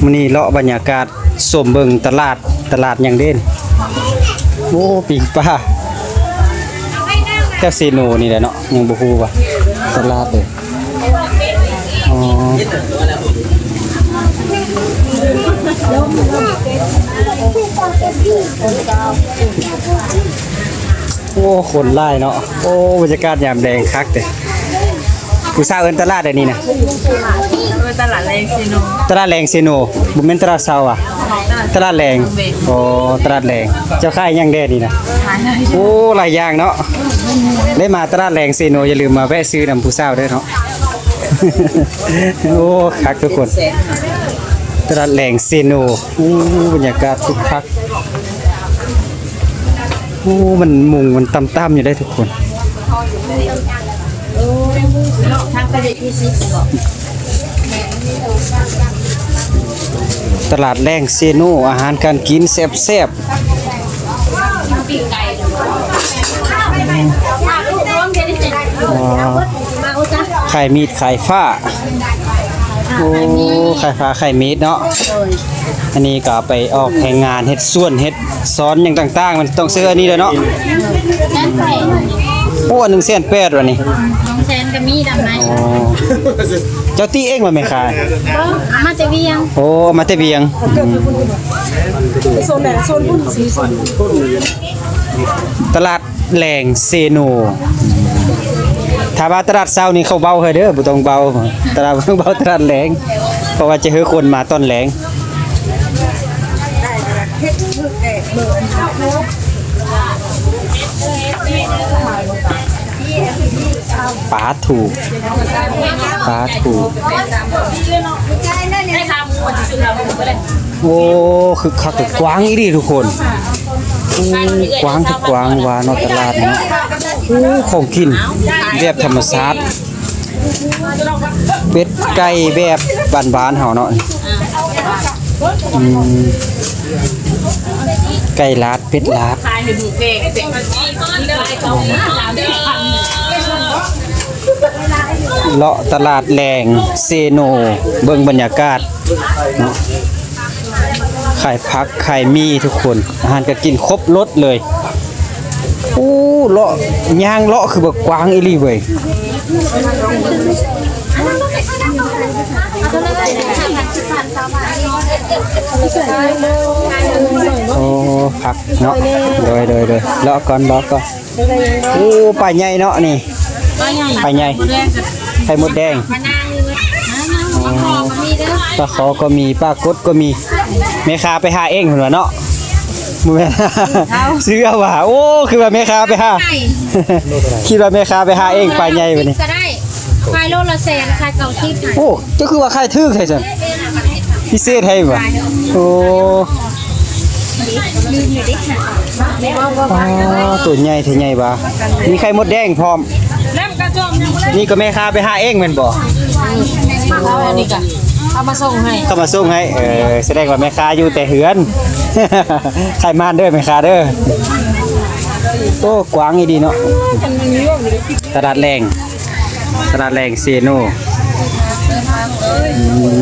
ມື້ນີ້ເລາະບັນຍາກາດຊົມເບິ່ງຕະຫຼາດ ຕະຫຼາດຫຍັງເດ? ໂອ້ ປີ້ງປາ ແຖວເຊໂນນີ້ແຫຼະເນາະ ຍັງບໍ່ຮູ້ວ່າຕະຫຼາດເດ. ອໍ ໂອ້ ຄົນຫຼາຍເນາະ. ໂອ້ ບັນຍາກາດຍາມແລງຄັກເດ. ຜູ້ສາວເອີ້ນຕະຫຼາດໃດນີ້ນະ? ເອີ ຕະຫຼາດແລງເຊໂນ. ຕະຫຼາດແລງເຊໂນ ບໍ່ແມ່ນຕະຫຼາດເຊົ້າຫວາ? ຕະຫຼາດແລງ. ອໍ ຕະຫຼາດແລງ. ເຈົ້າຂາຍຫຍັງແດ່ນີ້ນະ? ໂອ້ ຫຼາຍຢ່າງເນາະ. ໄດ້ມາຕະຫຼາດແລງເຊໂນ ຢ່າລືມມາແວະຊື້ນຳຜູ້ສາວເດີເນາະ. ໂອ້ ຄັກທຸກຄົນ. ຕະຫຼາດແລງເຊໂນ. ໂອ້ ບັນຍາກາດຄຶກຄັກ. ໂອ້ ມັນມຸງມັນຕ່ຳໆຢູ່ເດ້ທຸກຄົນ. ຕະຫຼາດແລງເຊໂນ ອາຫານການກິນແຊບໆ. ອໍ ຂາຍມີດຂາຍຜ້າ. ໂອ້ ຂາຍຜ້າຂາຍມີດເນາະ. ອັນນີ້ກໍເອົາໄປອອກແຮງງານ ເຮັດສວນ ເຮັດສອນຫຍັງຕ່າງໆ ມັນຕ້ອງຊື້ອັນນີ້ແຫຼະເນາະ. ໂອ້ ໜຶ່ງແສນແປດ ວ່ານີ້. ສອງແສນກໍມີດຳໃນ. ອໍ ເຈົ້າຕີເອງບໍ່ແມ່ຄ້າ? ເອົາມາແຕ່ວຽງ. ໂອ້ ເອົາມາແຕ່ວຽງ. ອືມ ຕະຫຼາດ ແລງເຊໂນ. ຖ້າວ່າຕະຫຼາດເຊົ້ານີ້ເຂົາເວົ້າໃຫ້ເດີ ບໍ່ຕ້ອງເວົ້າ ຕະຫຼາດ ບໍ່ຕ້ອງເວົ້າຕະຫຼາດແລງ ເພາະວ່າຈະເຮີຄົນມາຕອນແລງ. ປາທູ ປາທູ. ໂອ້ ຄຶກຄັກ ກວ້າງອີ່ຫຼີທຸກຄົນ. ໂອ້ ກວ້າງຄືກວ້າງວ່າເນາະ ຕະຫຼາດເນາະ. ໂອ້ ຂອງກິນແບບທຳມະຊາດ ເປັດໄກ່ແບບບ້ານໆເຮົາເນາະ. ອືມ ໄກ່ລາດ ເປັດລາດ. ເລາະຕະຫຼາດແລງເຊໂນ ເບິ່ງບັນຍາກາດເນາະ. ຂາຍຜັກຂາຍໝີ່ທຸກຄົນ ອາຫານການກິນຄົບລົດເລີຍ. ໂອ້ ເລາະ ຍ່າງເລາະຄືແບບກວ້າງອີ່ຫຼີເວີຍ. ໂອ້ ຜັກເນາະ ໂດຍ ໂດຍ ໂດຍ ເລາະກ່ອນ ເລາະກ່ອນ. ໂອ້ ປາໃຫຍ່ເນາະນີ້ ປາໃຫຍ່ ປາໃຫຍ່ ມດແດງ ໄຂ່ມົດແດງ ປານາງ ອໍ ປາຄໍກໍມີ ປາກົດກໍມີ. ແມ່ຄ້າໄປຫາເອງພຸ້ນວ່າເນາະ ບໍ່ແມ່ນ ຊື້ເອົາວ່າ. ໂອ້ ຄືວ່າແມ່ຄ້າໄປຫາ ຄິດວ່າແມ່ຄ້າໄປຫາເອງ ປາໃຫຍ່ບັດນີ້. ຂາຍໂລລະແສນ ຂາຍເກົ້າສິບ. ໂອ້ ເຈົ້າຄືວ່າຂາຍຖືກແທ້ຊັ້ນ ພິເສດໃຫ້ຫວາ? ໂອ້ ປາ ໂຕໃຫຍ່ແທ້ໃຫຍ່ຫວາ. ມີໄຂ່ມົດແດງພ້ອມ. ນີ້ກໍແມ່ຄ້າໄປຫາເອງແມ່ນບໍ່? ເຂົາມາສົ່ງໃຫ້ ເຂົາມາສົ່ງໃຫ້. ເອີ ສະແດງວ່າແມ່ຄ້າຢູ່ແຕ່ເຮືອນ. ຂາຍໝານເດີແມ່ຄ້າເດີ. ໂອ້ ກວ້າງອີ່ດີເນາະ ຕະຫຼາດແລງ. ຕະຫຼາດແລງເຊໂນ. ອື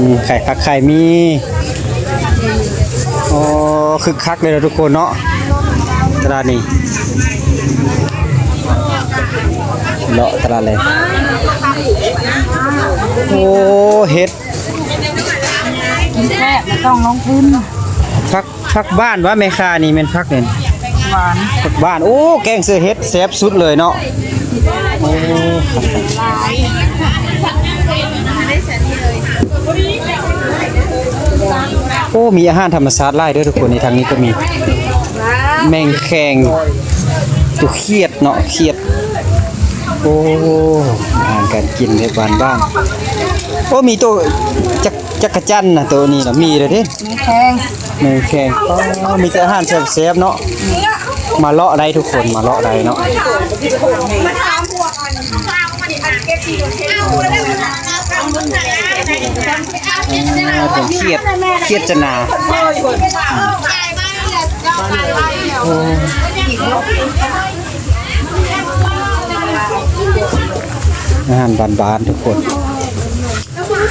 ມ ຂາຍຜັກຂາຍໝີ່. ໂອ້ ຄຶກຄັກເລີຍເນາະທຸກຄົນເນາະ ຕະຫຼາດນີ້. ເລາະຕະຫຼາດແລງ. ໂອ້ ເຫັດ ແຊບ ບໍ່ຕ້ອງລົງທຶນ. ຜັກ ຜັກຫວານຫວາແມ່ຄ້ານີ້ ແມ່ນຜັກແມ່ນຫວານ ຜັກຫວານ. ໂອ້ ແກງໃສ່ເຫັດແຊບສຸດເລີຍເນາະ. ໂອ້ ໂອ້ ມີອາຫານທຳມະຊາດຫຼາຍເດີທຸກຄົນ. ນີ້ ທາງນີ້ກໍມີແມງແຄງ ໂຕຂຽດເນາະ ຂຽດ. ໂອ້ ອາຫານການກິນແບບບ້ານໆ. ໂອ້ ມີໂຕຈັກ ຈັກກະຈັນນະ ໂຕນີ້ນະ ມີເລີຍເດ້ ແມງແຄງ ແມງແຄງ. ອໍ ມີແຕ່ອາຫານແຊບໆເນາະ. ມາເລາະໄດ້ທຸກຄົນ ມາເລາະໄດ້ເນາະ. ອ່າ ເປັນຂຽດ ຂຽດຈະໜາ. ໂອ້ ອາຫານບ້ານໆທຸກຄົນ.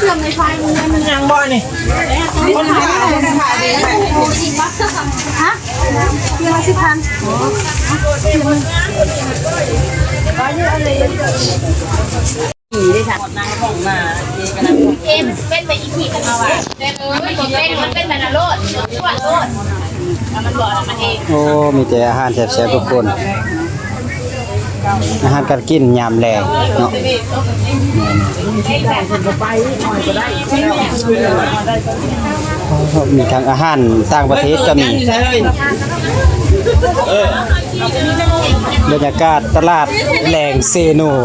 ຍັງບໍ່ນີ້ ຄົນຂາຍ ຄົນຂາຍດີແທ້ ຮະ ເດືອນລະສິບພັນ ເອັມເປັນໄປອີກທີກັນມາວ່າ ເປັນ ມັນເປັນ ມັນເປັນແບບນັ້ນໂລດ ຊວດໂລດ ແລ້ວມັນບອກລະມັນເອງ. ໂອ້ ມີແຕ່ອາຫານແຊບໆ ທຸກຄົນ ອາຫານການກິນຍາມແລງເນາະ ມີທັງອາຫານຕ່າງປະເທດກໍມີ ບັນຍາກາດຕະຫຼາດແລງເຊໂນ ອືມ.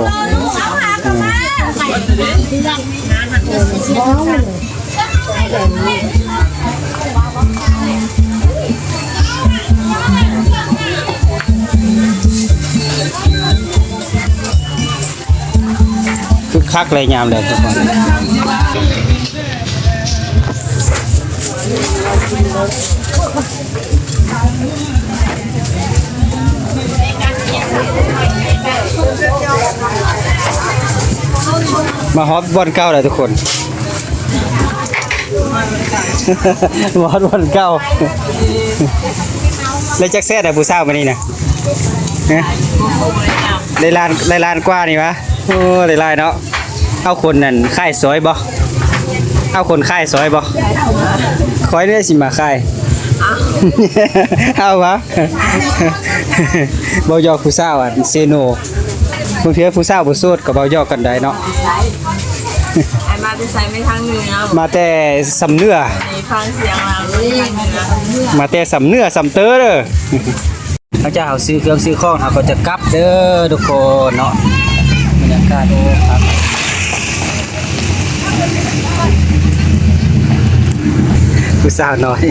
ຄຶກຄັກເລີຍຍາມແລງທຸກຄົນ ມາຮອດບ່ອນເກົ່າແລ້ວທຸກຄົນ ມາຮອດບ່ອນເກົ່າ ໄດ້ຈັກແສນລະຜູ້ສາວມື້ນີ້ນະ ຮະ ໄດ້ລ້ານ ໄດ້ລ້ານກວ່ານີ້ຫວາ? ໂອ້ ໄດ້ຫຼາຍເນາະ. ເອົາຄົນນັ້ນຂາຍຊອຍບໍ່? ເອົາຄົນຂາຍຊອຍບໍ່? ຂ້ອຍເດ້ຊິມາຂາຍ ເອົາຫວາ? ເວົ້າຢອກຜູ້ສາວອັນເຊໂນ ບາງເທື່ອຜູ້ສາວບໍ່ໂສດກໍເວົ້າຢອກກັນໄດ້ເນາະ. ອ້າຍມາແຕ່ໃສ? ໄປທາງເໜືອ ມາແຕ່ຊຳເໜືອ ນີ້ຟັງສຽງລາວ ໄປທາງເໜືອ ມາແຕ່ຊຳເໜືອຊຳເຕີເດີ. ຫຼັງຈາກເຮົາຊື້ເຄື່ອງຊື້ຂອງ ເຮົາກໍຈະກັບເດີທຸກຄົນເນາະ. ບັນຍາກາດ ໂອ້ ຄັກ ຜູ້ສາວນ້ອຍ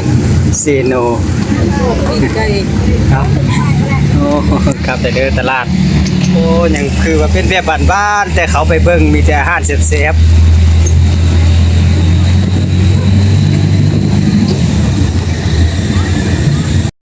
ເຊໂນ ເອົາ ໂອ້ ກັບແລ້ວເດີຕະຫຼາດ. ໂອ້ ຍັງຄືວ່າເປັນແບບບ້ານໆ ແຕ່ເຂົ້າໄປເບິ່ງມີແຕ່ອາຫານແຊບໆ.